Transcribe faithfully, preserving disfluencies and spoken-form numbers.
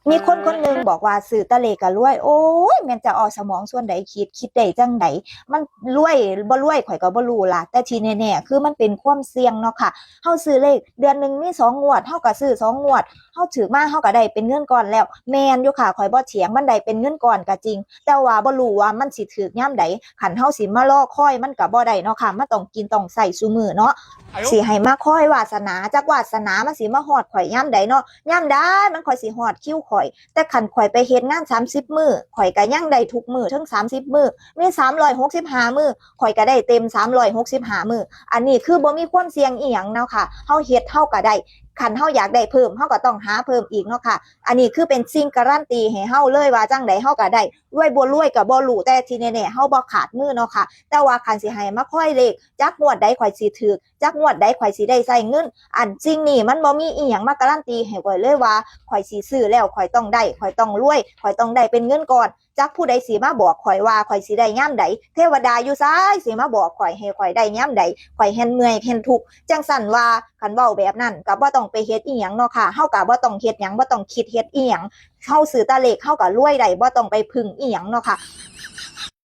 มีคนคนหนึ่งบอกว่าซื้อแต่เลขก็รวย โอ้ย แม่นจะเอาสมองส่วนใดคิด คิดได้จังใด มันรวยบ่รวยข่อยก็บ่รู้ล่ะ แต่ที่แน่ๆ คือมันเป็นความเสี่ยงเนาะค่ะ เฮาซื้อเลขเดือนหนึ่งมีสองงวด เฮาก็ซื้อสองงวด เฮาถืกมาเฮาก็ได้เป็นเงินก้อนแล้ว แม่นอยู่ค่ะ ข่อยบ่เถียง มันได้เป็นเงินก้อนก็จริง แต่ว่าบ่รู้ว่ามันสิถืกยามใด คันเฮาสิมารอคอยมันก็บ่ได้เนาะค่ะ มันต้องกินต้องใช้ซุมื้อเนาะ สิให้มาคอยวาสนา จักวาสนามันสิมาฮอดข่อยยามใดเนาะ ยามใดมันค่อยสิฮอดคิวข่อย แต่คันข่อยไปเฮ็ดงานสามสิบมื้อ ข่อยก็ยังได้ทุกมื้อเทิงสามสิบมื้อ มีสามร้อยหกสิบห้ามื้อ ข่อยก็ได้เต็มสามร้อยหกสิบห้ามื้อ อันนี้คือบ่มีความเสี่ยงอีหยังเนาะค่ะ เฮาเฮ็ดเฮาก็ได้ คันเฮาอยากได้เพิ่ม เฮาก็ต้องหาเพิ่มอีกเนาะค่ะ อันนี้คือเป็นสิ่งการันตีให้เฮาเลยว่าจั่งใดเฮาก็ได้ รวยบ่รวยก็บ่รู้ แต่ที่แน่ๆ เฮาบ่ขาดมือเนาะค่ะ แต่ว่าคันสิให้มาคอยเลข จักงวดใดข่อยสิถืก จักงวดใดข่อยสิได้ใช้เงิน อันสิ่งนี้มันบ่มีอีหยังมาการันตีให้ข่อยเลยว่า ข่อยสิซื้อแล้วข่อยต้องได้ ข่อยต้องรวย ข่อยต้องได้เป็นเงินก้อน จักผู้ใดสิมาบอกข่อยว่าข่อยสิได้ยามใด เทวดาอยู่ไสสิมาบอกข่อยให้ข่อยได้ยามใด ข่อยแฮ่งเมื่อยแฮ่งทุกข์ จั่งซั้นว่า คันเว้าแบบนั้นก็บ่ต้องไปเฮ็ดอีหยังเนาะค่ะ เฮาก็บ่ต้องเฮ็ดหยัง บ่ต้องคิดเฮ็ดอีหยัง เฮาซื้อแต่เลขเฮาก็รวยได้ บ่ต้องไปพึ่งอีหยังเนาะค่ะ